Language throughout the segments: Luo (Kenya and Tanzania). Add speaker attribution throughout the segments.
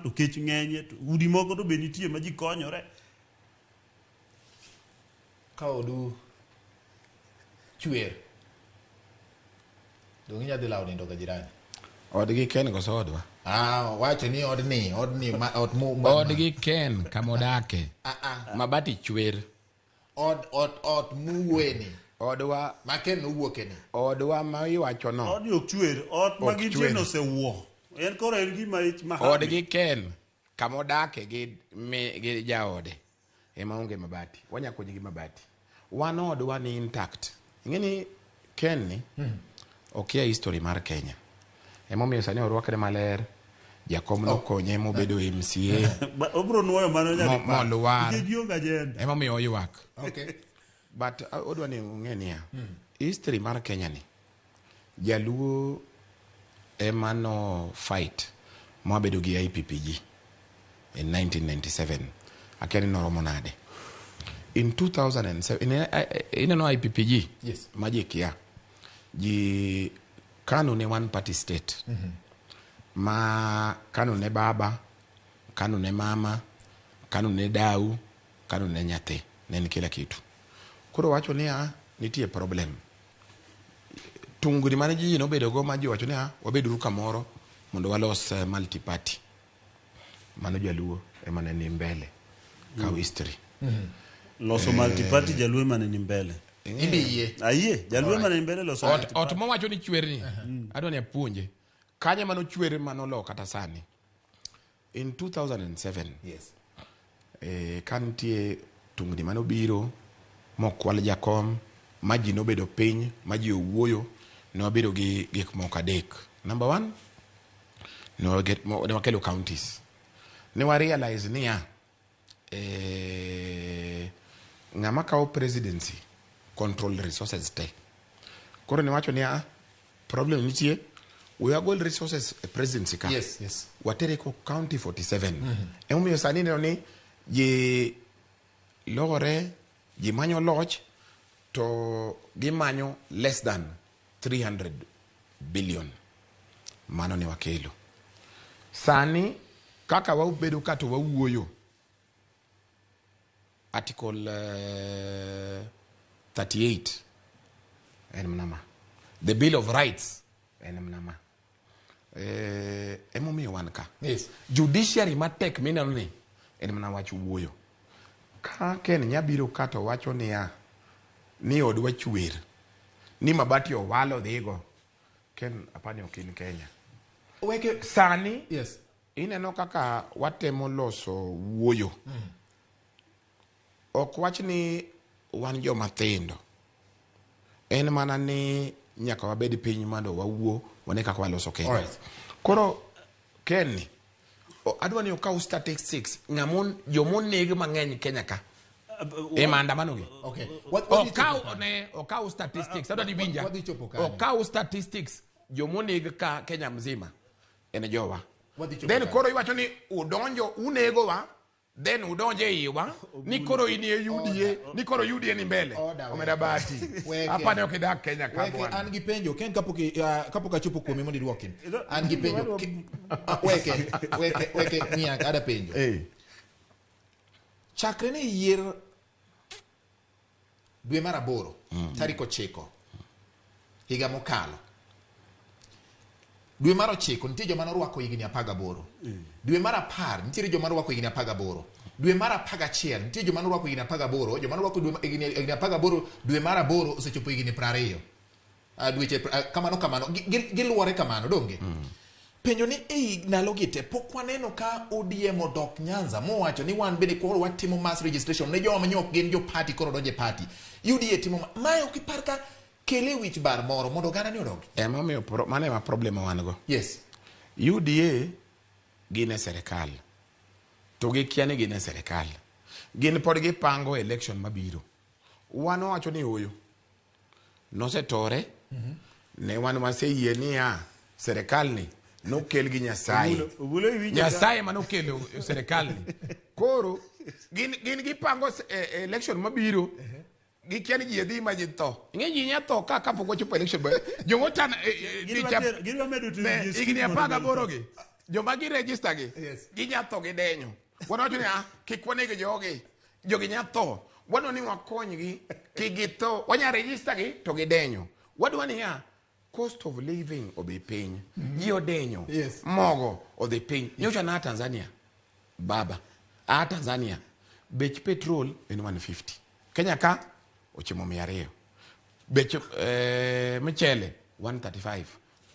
Speaker 1: to kech ng'enye to udi moko to be nitie ma ji konyore.
Speaker 2: Ka odu chwer donge inya dhi lawo nindo ka jirani?
Speaker 3: Odgi Ken koso odwa?
Speaker 2: Ah, wacho ni odni, odni ma ot mu ma,
Speaker 3: Odgi Ken kama odake.
Speaker 2: Ah, ah.
Speaker 3: Mabati chwer.
Speaker 2: Od ot ot muwuoye ni.
Speaker 3: Odwa
Speaker 2: Ma Ken nowuoke ni.
Speaker 3: Odwa ma iwacho no.
Speaker 1: Odni ok chwer, ot ma
Speaker 3: Ok
Speaker 1: gintie
Speaker 3: chwer.
Speaker 1: no osewuo. En koro en gima ich ma
Speaker 3: Odgi Ken kama odake gi mi, gi jaode ema onge mabati. Wanya konyi gi mabati. Wan odwa ni intact. Ing'e ni Ken ni okia history mar Kenya. Emomiyo sani orwakre maler. Jakom nokonye mobedo MCA.
Speaker 1: Obro nuoyo mano nyadipar.
Speaker 3: Molwar.
Speaker 1: Nikech gionge agenda.
Speaker 3: Emomiyo oywak.
Speaker 2: Okay.
Speaker 3: But odwa ni ung'e niya, history mar Kenya ni, Jaluo ema no fight mwabedo gi IPPG in 1997. Akia ni noromo nade. In 2007, ineno IPPG?
Speaker 2: Yes.
Speaker 3: Ma ji kia. Ji KANU ne one party state. Ma KANU ne baba, KANU ne mama, KANU ne dau, KANU ne nyathi. Ne en kila kitu. Koro wacho niya, nitie problem. Tungni mane ji nobedo go ma ji wacho niya, wabeduru kamoro mondo walos multi party. Mano Jaluo ema ne ni mbele. Kaw history.
Speaker 1: Loso multi party Jaluo ema ne ni mbele.
Speaker 2: Imbe yie.
Speaker 1: Ayie, Jaluo ema ne ni mbele loso
Speaker 3: Ot,
Speaker 1: multi
Speaker 3: ot
Speaker 1: party.
Speaker 3: mowacho ni chwer ni, adwa ni apuonje. Kanye mano chwer manolo kata sani. In 2007,
Speaker 2: Yes.
Speaker 3: Ka nitie tungni mane obiro mokwal jakom ma ji nobedo piny ma ji owuoyo, ne wabedo gi gik moko adek. Number one, ne wakelo counties. Ne wa realize niya, ng'ama kawo presidency control resources te. Koro ne wacho niya, problem nitie, we wagol resources e presidency ka.
Speaker 2: Yes.
Speaker 3: Watere ko county 47. Emomiyo sani ineno ni ji lore, ji manyo loch, to gimanyo less than 300 billion. Mano ne wakelo. Sani, kaka wabedo ka to wawuoyo, Article 38 en mana ma. The Bill of Rights en mana ma. Emomiyo wan ka.
Speaker 2: Yes.
Speaker 3: Judiciary matek mineno ni en mana wach wuoyo. Ka Ken nyabiro ka to wacho niya ni odwa chwer ni mabati owalo dhigo. Ken apani ok in Kenya.
Speaker 2: Weke
Speaker 3: Sani
Speaker 2: Yes.
Speaker 3: ineno kaka watemo loso wuoyo. Ok wach ni wan joma tindo. En mana ni nyaka wabed piny mondo wawuo wane kaka waloso Kenya.
Speaker 2: Alright.
Speaker 3: Koro Ken ni adwa ni okaw statistics ng'amo jomoneg mang'eny Kenya ka. E maandamano gi.
Speaker 2: Okay. What
Speaker 3: Okaw ne okaw statistics adwa ni winja.
Speaker 2: Wadhi chopo kanyo.
Speaker 3: Okaw statistics jomoneg ka Kenya mzima en jowa.
Speaker 2: Wadhi chopo
Speaker 3: Then
Speaker 2: kanyo.
Speaker 3: koro iwacho ni udonjo unegowa then udonjo e iwa ni koro in e UDA ni koro UDA ni mbele.
Speaker 2: Order,
Speaker 3: Omera
Speaker 2: weke.
Speaker 3: bahati.
Speaker 2: Weke.
Speaker 3: Hapa ne ok idak Kenya ka
Speaker 2: Weke,
Speaker 3: bwana.
Speaker 2: an gi penjo Ken kapok achopo kuomi mondo idwoki. An gi penjo weke weke weke ng'iya ada penjo. Chakre ne yier dwe mar 8 tarik 9 higa mokalo. Dwe mar 9 nitie joma norwako higni 18. Dwe mar 10 nitiere joma norwako higni 18. Dwe mar 11 nitie joma norwako higni 18, joma norwako higni 18 dwe mar 8 osechopo higni 20. Dweche kamano kamano giluwore kamano donge. Penjo ni ei ndalogi te pok waneno ka ODM odok Nyanza mowacho ni wan bende koro watimo mass registration ne joma nyok gin jo party koro donje party. UDA timo mae ok ipar ka kele wich bar moro mondo oganda ni odongi.
Speaker 3: Emomiyo mano ema problem ma wan go.
Speaker 2: Yes.
Speaker 3: UDA gin e serikal to gikia ni gin e serikal. Gin pod gipango election mabiro. Wan wawacho ni oyo. Nosetore. Ne wan waseyie niya serikal ni nokel gi Nyasaye.
Speaker 1: Ogulo iwinjo ka-
Speaker 3: Nyasaye ema nokelo serikal ni. Koro gin gipango election mabiro. Gikia ni ji dhi ma ji tho. Ing'e ji nya tho ka kapok ochopo election. Jomochan
Speaker 1: Gidwa medo tero ji e
Speaker 3: higni
Speaker 1: skul mondo
Speaker 3: 18 gi. Joma gi register gi
Speaker 2: Yes.
Speaker 3: ginya tho gi denyo. Wanawacho ni ah, kik waneg jogi. Jogi nya tho. Wadwa ni wakonygi kik githo. Wanya register gi to gidenyo. Wadwa niya cost of living obi piny. Ji odenyo.
Speaker 2: Yes.
Speaker 3: Mogo odhi piny. Nyocha na Tanzania. Baba. A Tanzania. Bech petrol en 150. Kenya ka ochimo 200. Bech mchele 135.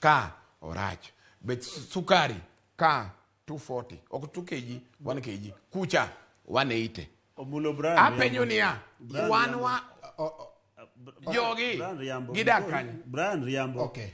Speaker 3: Ka orach. Bech sukari ka 240. Ok 2 kg, 1 kg. Kucha 180.
Speaker 1: Omulo Brian.
Speaker 3: Apenjo
Speaker 1: Riambo.
Speaker 3: niya,
Speaker 1: Brian
Speaker 3: wan
Speaker 1: Riambo.
Speaker 3: wa jogi
Speaker 1: Brian Riambo.
Speaker 3: gidak kanye?
Speaker 1: Brian Riambo.
Speaker 2: Okay.